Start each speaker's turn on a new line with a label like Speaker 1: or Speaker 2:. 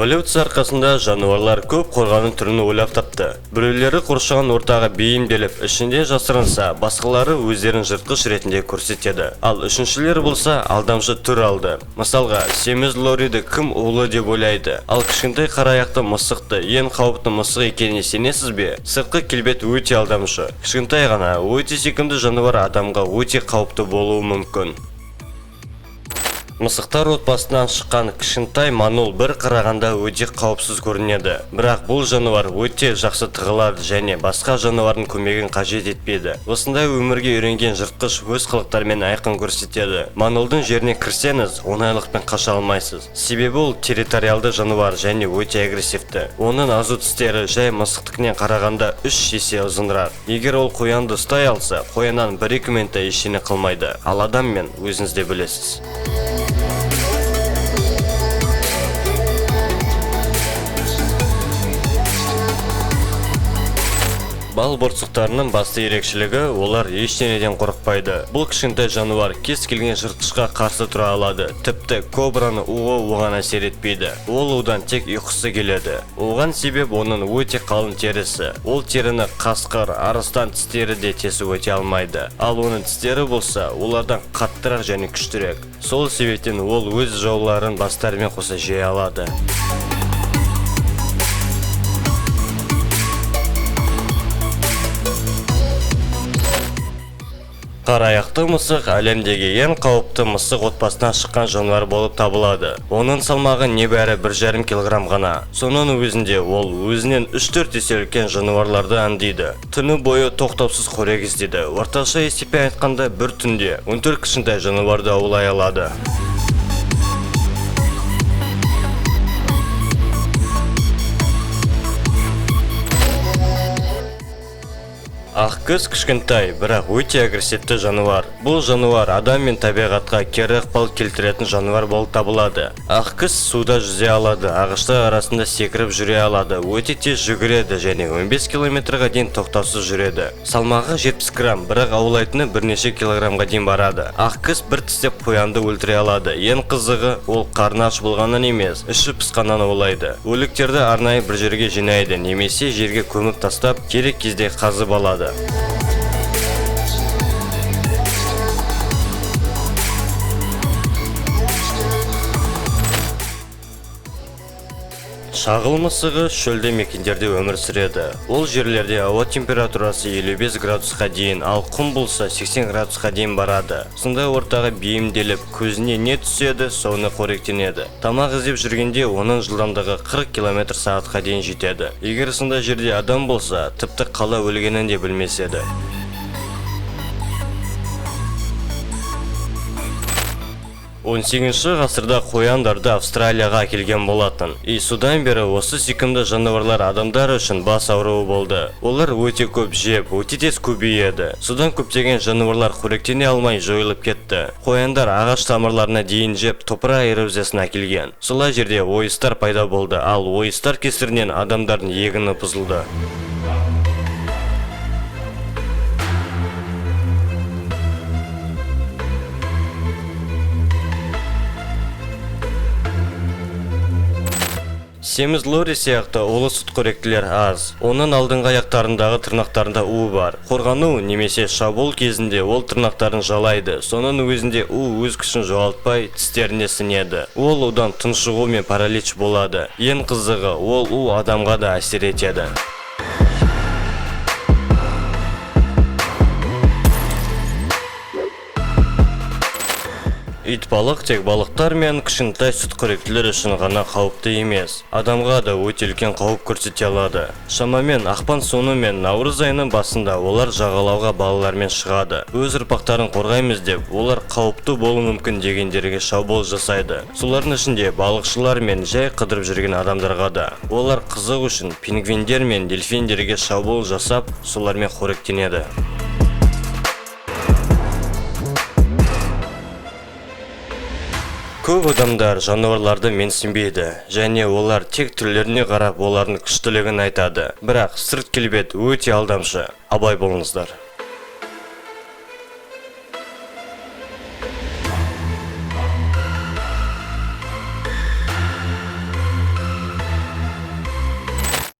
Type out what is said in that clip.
Speaker 1: Эволюция арқасында жануарлар көп қорғану түрін ойлап тапты. Біреулері қоршаған ортаға бейімделіп, ішінде жасырынса, басқалары өздерін жыртқыш ретінде көрсетеді. Ал үшіншілері болса, алдамшы түр алды. Мысалға, семіз лориді кім улы деп ойлайды? Ал кішкентай қара аяқты мысықты ең қауіпті мысық екеніне сенесіз бе? Сыртқы келбет өте алдамшы. Кішкентай ғана, өте сүйкімді жануар адамға өте қауіпті болуы мүмкін. Мысықтар отбасынан шыққан кішкентай манул бір қарағанда өте қауіпсіз көрінеді. Бірақ бұл жануар өте жақсы тығылады және басқа жануардың көмегін қажет етпейді. Осындай өмірге үйренген жыртқыш өз қылықтарымен айқын көрсетеді. Манулдың жеріне кірсеңіз, оңайлықпен қаша алмайсыз. Себебі ол территориалды жануар және өте агрессивті. Оның азу тістері жай мысықтікінен қарағанда 3 есе ұзынырақ. Егер ол қоянды ұстай алса, қояннан 1-2 минутта ештеңе қылмайды. Ал адаммен өзіңіз де білесіз. Бал борсықтарының басты ерекшелігі олар ештеңеден қорықпайды. Бұл кішкентай жануар кез келген жыртқышқа қарсы тұра алады. Тіпті кобраны уы оған әсер етпейді. Ол удан тек ұйқысы келеді. Оған себеп оның өте қалың терісі. Ол теріні қасқыр, арыстан тістері де тесіп өте алмайды. Ал оның тістері болса, олардан қаттырақ және күштірек. Сол себептен ол өз жауларын бастарымен қоса жей алады. Қара аяқты мысық әлемдегі ең қауіпті мысық отбасынан шыққан жануар болып табылады. Оның салмағы небәрі 1,5 килограмм ғана. Соның өзінде ол өзінен 3-4 есе үлкен жануарларды аңдиды. Түні бойы тоқтаусыз қорек іздейді. Орташа есеппен айтқанда бір түнде 14 кішкентай жануарды аулай алады. Ақкөз кішкентай, бірақ өте агрессивті жануар. Бұл жануар адам мен табиғатқа кері ықпал келтіретін жануар болып табылады. Ақкөз суда жүзе алады, ағаштар арасында секіріп жүре алады, өте тез жүгіреді және 15 километрға дейін тоқтаусыз жүреді. Салмағы 70 грамм, бірақ аулайтыны бірнеше килограммға дейін барады. Ақкөз бір тістеп қоянды өлтіре алады. Ең қызығы, ол қарны аш болғаннан емес, іші пысқаннан аулайды. Өліктерді арнайы бір жерге жинайды немесе жерге көміп тастап, керек кезде қазып алады. Шағыл мысығы шөлді мекендерде өмір сүреді. Ол жерлерде ауа температурасы 55 градусқа дейін, ал құм болса 80 градусқа дейін барады. Сондай ортаға бейімделіп, көзіне не түседі, соны қоректенеді. Тамақ іздеп жүргенде оның жылдамдығы 40 км сағатқа дейін жетеді. Егер сондай жерде адам болса, тіпті қала өлгенін де білмес еді. 18 ғасырда қояндарды Австралияға әкелген болатын. И содан бері осы сүйкімді жануарлар адамдар үшін бас ауруы болды. Олар өте көп жеп, өте тез көбейеді. Содан көптеген жануарлар қоректене алмай жойылып кетті. Қояндар ағаш тамырларына дейін жеп, топырақ эрозиясын әкелген. Солай жерде ойыстар пайда болды, ал ойыстар кесірінен адамдардың егіні бұзылды. Семіз лори сияқты улы сүтқоректілер аз. Оның алдыңғы аяқтарындағы тырнақтарында уы бар. Қорғану немесе шабуыл кезінде ол тырнақтарын жалайды. Соның өзінде у өз күшін жоғалтпай тістеріне сіңеді. Ол удан тұншығу мен паралич болады. Ең қызығы, ол у адамға да әсер етеді. Итбалық тек балықтар мен кішкентай сүтқоректілер үшін ғана қауіпті емес, адамға да өте үлкен қауіп көрсете алады. Шамамен ақпан соңы мен наурыз айының басында олар жағалауға балалармен шығады. Өз ұрпақтарын қорғаймыз деп, олар қауіпті болуы мүмкін дегендерге шабуыл жасайды. Солардың ішінде балықшылар мен жай қыдырып жүрген адамдарға да. Олар қызық үшін пингвиндер мен дельфиндерге шабуыл жасап, солармен қоректенеді. Көп адамдар жануарларды менсінбейді және олар тек түрлеріне қарап олардың күштілігін айтады. Бірақ сырт келбет өте алдамшы. Абай болыңыздар.